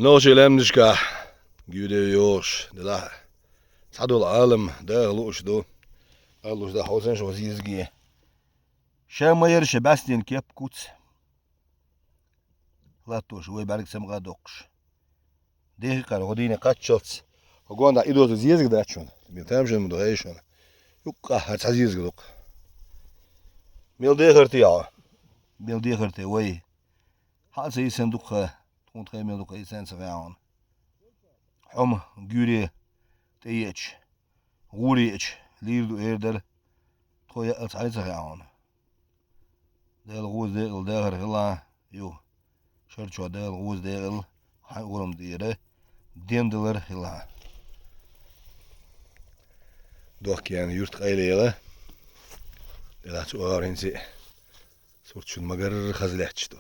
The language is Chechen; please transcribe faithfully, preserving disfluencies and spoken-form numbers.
Нохчий лаьмнашкахь гуьйре йогӀуш делахь а, цхьадолу Ӏалам даха лууш ду. Аллуш да хьо санна шух зезаге. Ша ма яра шен бӀаьстенан кеп куц латтош, вай бӀаьрг самукъа а доккхуш. Дехи кхара гӀо дийне кхаччалц, хӀо гондахь и дозу зезаг дац шуна. Мел тамашийна ма ду хьай шуна. Юккъахь хӀара цхьа зезаг дукха. Мел дехар те хьо? Мел дехар те вай? Хьан а ца йисина дукха, тхуна тхайн мел дукха йисина ца хаьа хьуна. Хьо-м гуьйре тӀееача, гӀур еача, лийр ду эр дара, тхо яа цхьа а ца хаьа хьуна. Дала гӀоза декъала дахар хилахь, ю, шарчохь Дала гӀоза декъала хьайн урам тӀера дендалар хилахь. Дохкенан юрт къайлаяла, делахь цу агӀор хӀинца а сурт шуна ма-гарра хаза лаьтташ ду.